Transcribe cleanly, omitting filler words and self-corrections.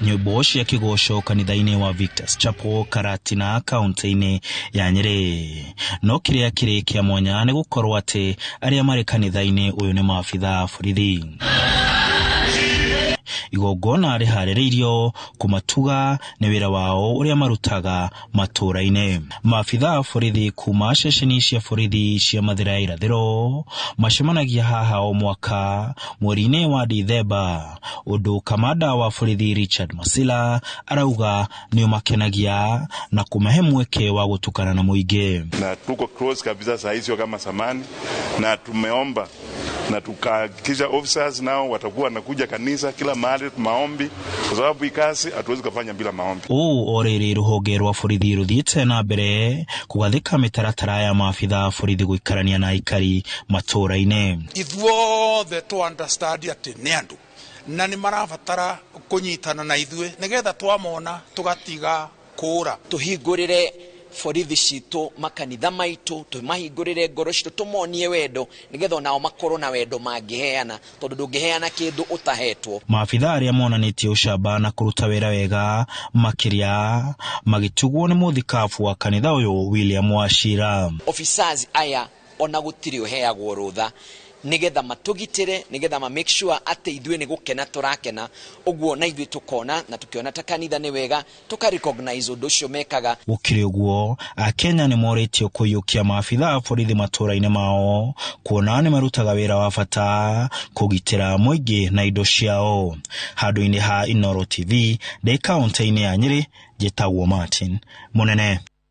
Nyĩmbo cia kĩgoco kanitha-inĩ wa Victor's Chapel Karatina kaunti-inĩ ya Nyĩrĩ. No kĩrĩa kĩrĩ kĩa mwanya nĩ gũkorwo atĩ arĩa marĩ kanitha-inĩ ũyũ nĩ maabitha a borithi. Igongona rĩharĩrĩirio kũmatuga nĩ wĩra wao ũrĩa marutaga matũũra-inĩ. Maabitha a borithi kuma ceceni cia borithi cia Mathĩra ya Irathĩro macemanagia haha o mwaka mweri-inĩ wa Dithemba, ũndũ kamanda wa borithi Richard Masila arauga nĩ ũmakenagia na kũmahe mweke wa gũtukana na mũingĩ. Na tuko close kabisa saa hizi kama zamani, na tumeomba na tukahakikisha officers nao watakuwa wanakuja kanisa kila mahali maombi, kwa sababu hii kazi hatuwezi kufanya bila maombi. Ũũ o rĩrĩ rũhonge rwa borithi rũthiĩte na mbere kũgathĩka mĩtaratara ya maabitha a borithi gũikarania na aikari matũũra-inĩ. Ithuothe tũ understand atĩ nĩ andũ na nĩ marabatara kũnyitana na ithuĩ nĩgetha twamona tũgatiga kũũra. Tũhingũrĩre borithi citũ makanitha maitũ, tũmahingũrĩre ngoro citũ, tũmonie wendo nĩgetha onao makorwo na wendo mangĩheana, tondũ ndũngĩheana kĩndũ ũtahetwo. Maabitha arĩa monanĩtie ũcamba na kũruta wĩra wega makĩria magĩtugwo nĩ mũthikabu wa kanitha ũyũ William Wachira. Officers aya ona gũtirĩ ũheagwo rũtha nĩgetha matũgitĩre, nĩgetha ma make sure atĩ ithuĩ nĩ gũkena tũrakena, ũguo na ithuĩ tũkona na tũkĩona ta kanitha nĩ wega tũka recognize ũndũ ũcio mekaga. Gũkĩrĩ ũguo, Akenya nĩ morĩtio kũiyũkia maabitha a borithi matũũra-inĩ mao kuona nĩ marutaga wĩra wa bata kũgitĩra mũingĩ na indo ciao. Handũ-inĩ ha Inooro TV, ndĩ kaũntĩ-inĩ ya Nyĩrĩ, njĩtagwo Martin Mũnene.